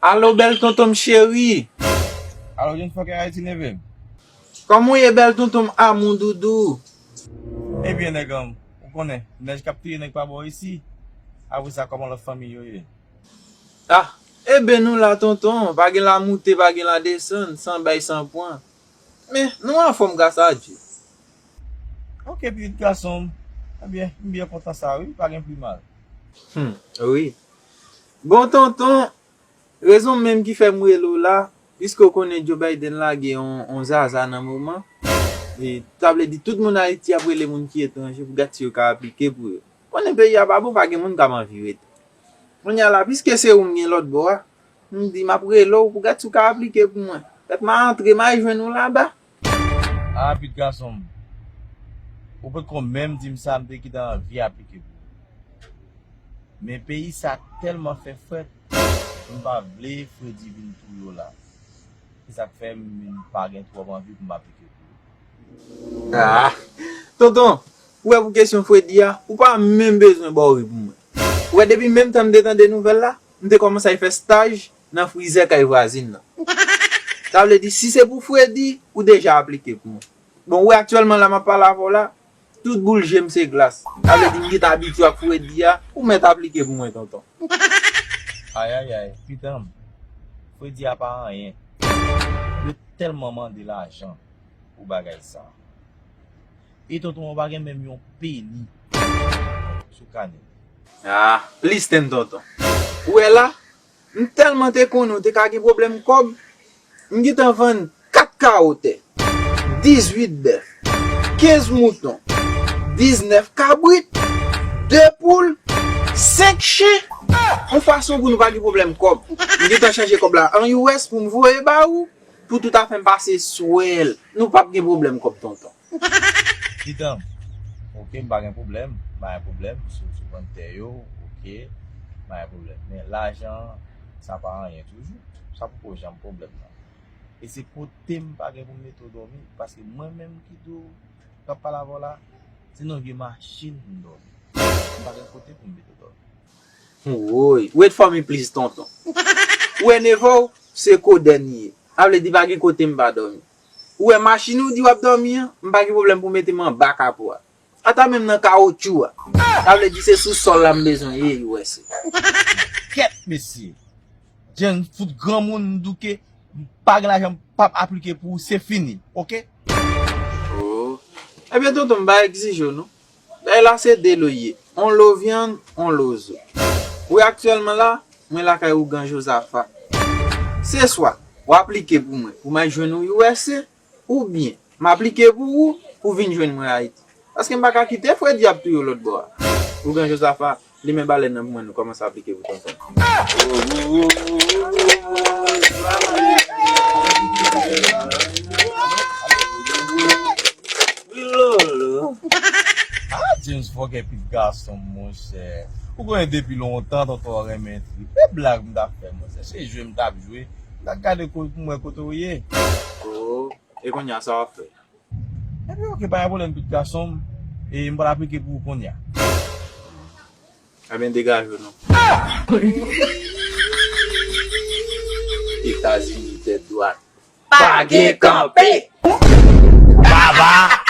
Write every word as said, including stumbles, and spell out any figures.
Alo, bèl tonton m cheri. Alo, John Fucker Haiti, neve m. Kòman w ye, bèl tonton m, amou doudou? Ebyen, nèg an m, ou konnen, nèj k ap touye nèg pa bò isi. Apre sa, kòman lòt fanmi yo ye? Ah, eben nou la, tonton, pa gen la moute, pa gen la desann, san bay, san pran. Men, nou anfòm gras a Dye. Ok, pitit gason m. Ebyen, m byen kontan sa, wi, pa gen pi mal. Hmm, wi. Bon, tonton, rezon menm ki fè m rele w la, piske w konnen Joe Biden lage yon, yon zaza nan moman, e sa vle di tout moun Ayiti ap rele moun ki etranje pou gad si yo ka aplike pou yo. Konnen peyi a pa bon, pa gen moun k ap anvi rete. Kounye a la, piske se ou m gen lòt bò a, m di m ap rele w pou gad si w ka aplike pou mwen. Pèt m a antre, m a jwenn ou laba. Ah, pitit gason m. Ou potko menm di m sa, m te gentan anvi aplike pou ou. Men peyi sa tèlman fè frèt, m pa vle fredi vin touye w la. Se sa k fè m pa gen twòp anvi pou m aplike pou ou. Ah, tonton, ou wè pou kesyon fredi a, ou pa menm bezwen bò ri pou mwen. Ou wè depi menm tan m te tande nouvèl la, m te kòmanse al fè staj nan frizè kay vwazin nan. Sa vle di, si se pou fredi, ou deja aplike pou mwen. Bon, ou wè aktyèlman la m ap pale avè w la, tout boul je m se glas. Sa vle di m gentan abitye ak fredi a, ou mèt aplike pou mwen, tonton. Ayayay, pitit an m, fredi a pa anyen. Yo tèlman mande lajan pou bagay sa. E tonton an pa gen menm yon peni sou kanè. Ah, plis tenn tonton. Ou wè la, m tèlman te konnen w te ka gen pwoblèm kòb, m gentan vann kat kawo tè, dizuit bèf, kenz mouton, diznèf kabrit, de poul, senk chen, yon fason pou nou pa gen pwoblèm kòb. M gentan chanje kòb la an U S pou m voye ba ou, pou tout afè m pase swèl. Nou p ap gen pwoblèm kòb, tonton. Pitit an m, ok, m pa gen pwoblèm, m pa gen pwoblèm, si w, si w vann tè yo, ok, m pa gen pwoblèm. Men lajan, sa pa anyen toujou. Sa poko janm pwoblèm nan. E se kote m pa gen pou m mete w dòmi, paske mwen menm ki di w, k ap pale avè w la, se nan vye machin m dòmi. M pa gen kote pou m mete w dòmi. Woy, wait for me please, tonton. Ou wè neve w, se kodèn li ye. Sa vle di pa gen kote m pa dòmi. Ou wè machin ou di w ap dòmi an, m pa gen pwoblèm pou mete m anba kapo a. Ata menm nan kawotchou a. Sa vle di se sou sòl la m bezwen ye, U S A. Kèt, mesye. Jan fout granmoun douke, m pa gen lajan, m p ap aplike pou ou, se fini, ok? Oh. Ebyen, tonton, m pa egzije w, non. Bagay la se de lo ye. On lo vyann, on lo zo. Wi, aktyèlman la, mwen lakay ougan Jozafa. Se swa w aplike pou mwen, pou m al jwenn ou U S A, oubyen m aplike pou ou, pou w vin jwenn mwen Ayiti. Paske m pa ka kite fredi ap touye w lòt bò a. Ougan Jozafa, limen balèn nan pou mwen, nou kòmanse aplike pou tonton. Lolo. Ah, James Fòkè, pitit gason m, monchè. Ou konnen depi lontan, tonton renmen trip. E blag m t ap fè, monchè. Se jwe m t ap jwe. M t ap gade pou mwen kote w ye. Oh, e kounye a, sa w ap fè? Epi, ok, pa gen pwoblèm, pitit gason m. E m pral aplike pou ou kounye a. Ebyen, degaje w non. Etazini, tèt dwat. Pa gen kanpe! Baba!